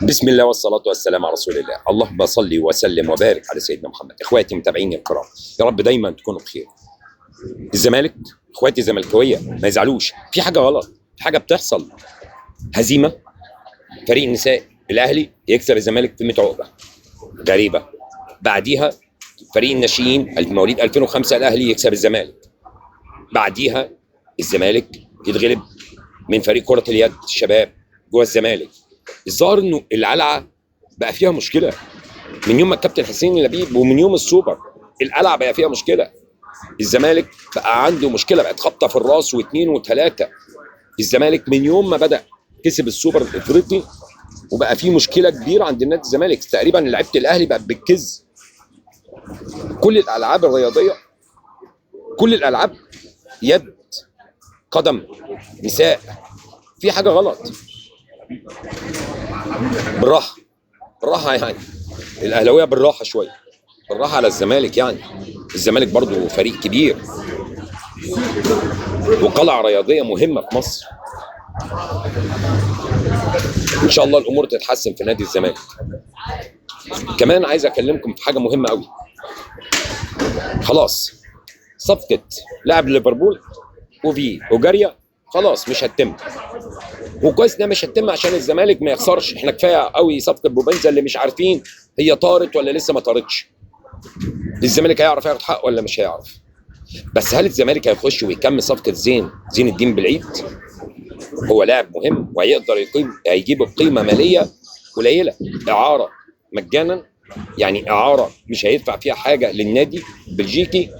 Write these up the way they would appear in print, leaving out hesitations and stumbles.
بسم الله والصلاة والسلام على رسول الله. اللهم صل وسلم وبارك على سيدنا محمد. اخواتي متابعيني الكرام، يا رب دايما تكونوا بخير. الزمالك، اخواتي الزملكاويه ما يزعلوش، في حاجة غلط، في حاجة بتحصل. هزيمة فريق النساء الاهلي يكسب الزمالك في 100 عقبه، غريبة. بعديها فريق الناشئين المواليد 2005 الاهلي يكسب الزمالك. بعديها الزمالك يتغلب من فريق كره اليد الشباب جوه الزمالك. الظاهر انه القلعة بقى فيها مشكلة من يوم ما الكابتن حسين لبيب ومن يوم السوبر، القلعة بقى فيها مشكلة. الزمالك بقى عنده مشكلة، بقت خبطه في الراس واثنين وثلاثة. الزمالك من يوم ما بدا كسب السوبر الافريقي وبقى فيه مشكلة كبيرة عند النادي الزمالك. تقريبا لعيبة الاهلي بقت بتكز. كل الالعاب الرياضية، كل الالعاب، يد، قدم، نساء، في حاجة غلط. بالراحة بالراحة يعني، الاهلاوية بالراحة شوية، بالراحة على الزمالك. يعني الزمالك برضو فريق كبير وقلعه رياضية مهمة في مصر. ان شاء الله الامور تتحسن في نادي الزمالك. كمان عايز اكلمكم في حاجة مهمة قوي. خلاص صفقة لاعب ليفربول وفي اوجاريا خلاص مش هتتم، وكويس انها مش هتتم عشان الزمالك ما يخسرش. احنا كفاية قوي صفقة بوبنزا اللي مش عارفين هي طارت ولا لسه ما طارتش. الزمالك هيعرف ياخد حقه ولا مش هيعرف؟ بس هل الزمالك هيخش ويكمل صفقة زين الدين بالعيد؟ هو لاعب مهم وهيقدر يقيم، هيجيب قيمة ماليه قليله، اعاره مجانا، يعني اعاره مش هيدفع فيها حاجة للنادي البلجيكي،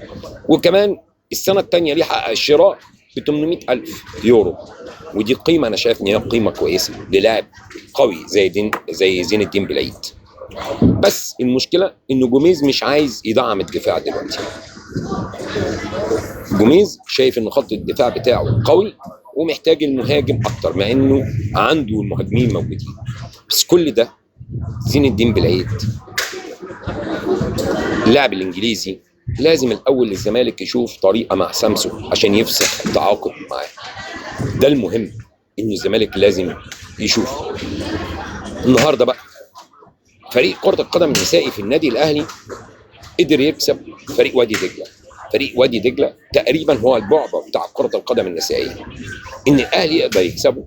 وكمان السنة الثانية ليه حق الشراء ب 800,000 يورو، ودي قيمة انا شايف ان هي قيمة كويسة للاعب قوي زي زين الدين بالعيد. بس المشكلة ان جوميز مش عايز يدعم الدفاع دلوقتي. جوميز شايف ان خط الدفاع بتاعه قوي ومحتاج المهاجم اكتر، مع انه عنده المهاجمين موجودين. بس كل ده زين الدين بالعيد اللاعب الانجليزي لازم الاول الزمالك يشوف طريقه مع سامسونج عشان يفسخ التعاقد معاه. ده المهم، ان الزمالك لازم يشوف. النهارده بقى فريق كره القدم النسائي في النادي الاهلي قدر يكسب فريق وادي دجله. فريق وادي دجله تقريبا هو البعبع بتاع كره القدم النسائية. ان الاهلي يقدر يكسبه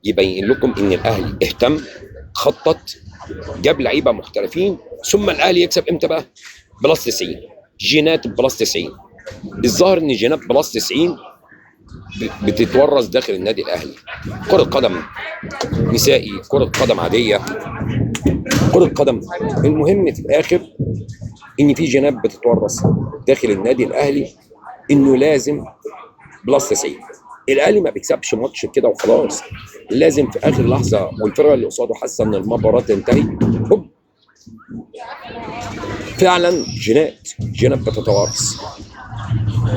يبين لكم ان الاهلي اهتم، خطط، جاب لعيبة محترفين. ثم الاهلي يكسب امتى بقى؟ plus 90، جينات plus 90. الظاهر ان جينات plus 90 بتتورث داخل النادي الاهلي. كره قدم نسائي، كره قدم عادية، كره قدم، المهم في الاخر ان في جينات بتتورث داخل النادي الاهلي انه لازم plus 90. الاهلي ما بيكسبش ماتش كده وخلاص، لازم في اخر لحظة والفرقة اللي قصاده حاسه ان المباراة تنتهي، هوب فعلا جينات بتتوارث.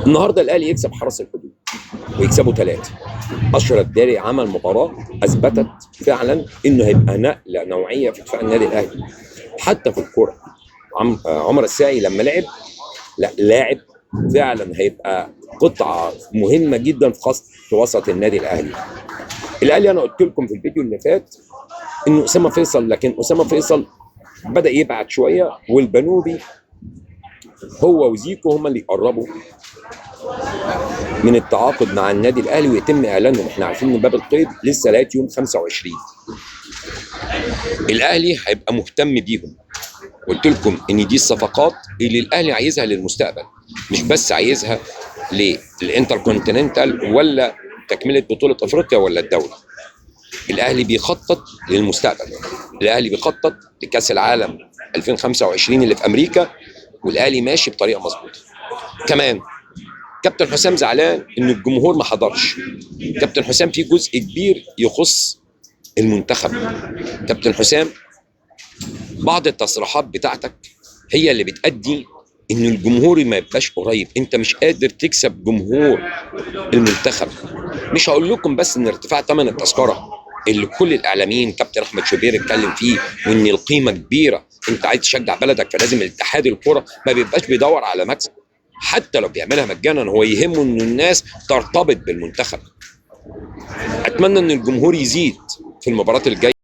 النهارده الاهلي يكسب حرس الحدود ويكسبوا 3. اشرف داري عمل مباراة اثبتت فعلا انه هيبقى نقله نوعية في دفاع النادي الاهلي حتى في الكورة. عمر الساعي لما لعب، لا لاعب فعلا هيبقى قطعه مهمة جدا في خط وسط النادي الاهلي. الاهلي انا قلت لكم في الفيديو اللي فات انه اسامة فيصل، لكن اسامة فيصل بدا يبعد شوية، والبنوبي هو وزيكو هما اللي يقربوا من التعاقد مع النادي الاهلي ويتم اعلانهم. احنا عارفين ان باب القيد لسه لغاية يوم 25. الاهلي هيبقى مهتم بيهم. قلت لكم ان دي الصفقات اللي الاهلي عايزها للمستقبل، مش بس عايزها للانتركونتيننتال ولا تكمله بطوله افريقيا ولا الدوري. الاهلي بيخطط للمستقبل، الاهلي بيخطط لكاس العالم 2025 اللي في امريكا، والاهلي ماشي بطريقة مظبوطة. كمان كابتن حسام زعلان ان الجمهور ما حضرش. كابتن حسام في جزء كبير يخص المنتخب. كابتن حسام بعض التصريحات بتاعتك هي اللي بتأدي ان الجمهور ما يبقاش قريب. انت مش قادر تكسب جمهور المنتخب. مش هقول لكم بس ان ارتفاع ثمن التذكرة اللي كل الاعلاميين كابتن احمد شوبير اتكلم فيه، وان القيمة كبيرة، انت عايز تشجع بلدك فلازم الاتحاد الكره ما بيبقاش بيدور على مكسب، حتى لو بيعملها مجانا هو يهمه ان الناس ترتبط بالمنتخب. اتمنى ان الجمهور يزيد في المباراة الجاية.